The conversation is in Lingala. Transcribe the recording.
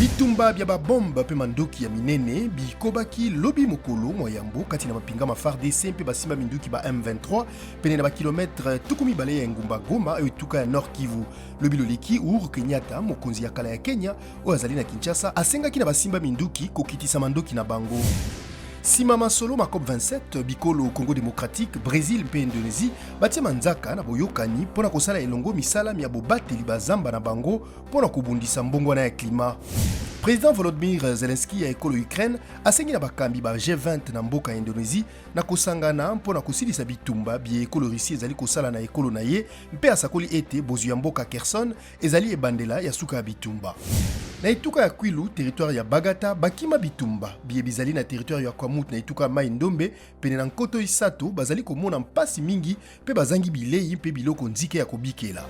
Bitumba bya ba bombe mpe mandoki ya minene bikobaki lobi mokolo mwa yambo kati na mapinga ma FARDC mpe basimba minduki ba M23 pene na ba kilometre 20 ya engumba Goma oyo etuka ya Nord Kivu. Lobi loleki, Uhuru Kenyatta, mokonzi ya kala ya Kenya oyo azali na Kinshasa, asengaki na basimba minduki kokitisa mandoki na bango. Sima masolo ma COP27, bikolo Congo democratique, Bresil mpe Indonesie batie manzaka na boyokani mpo na kosala elongo misala mya bobateli bazamba na bango mpo na kobundisa mbongwana ya klima. President Volodymyr Zelensky ya ekolo Ukraine asengi na bakambi ba G20 na mboka ya Indonesie na kosangana mpo na kosilisa bitumba biye ekolo Russie ezali kosala na ekolo na ye mpe asakoli ete bozwi ya mboka Kherson ezali ebandela ya suka ya bitumba. Na etuka ya Kwilu, territoire ya Bagata, bakima bitumba biye bizali na territoire ya Kwamouth na etuka ya Mai-Ndombe, pene na 3000 bazali komona mpasi mingi mpe bazangi bilei mpe biloko nzike ya kobikela.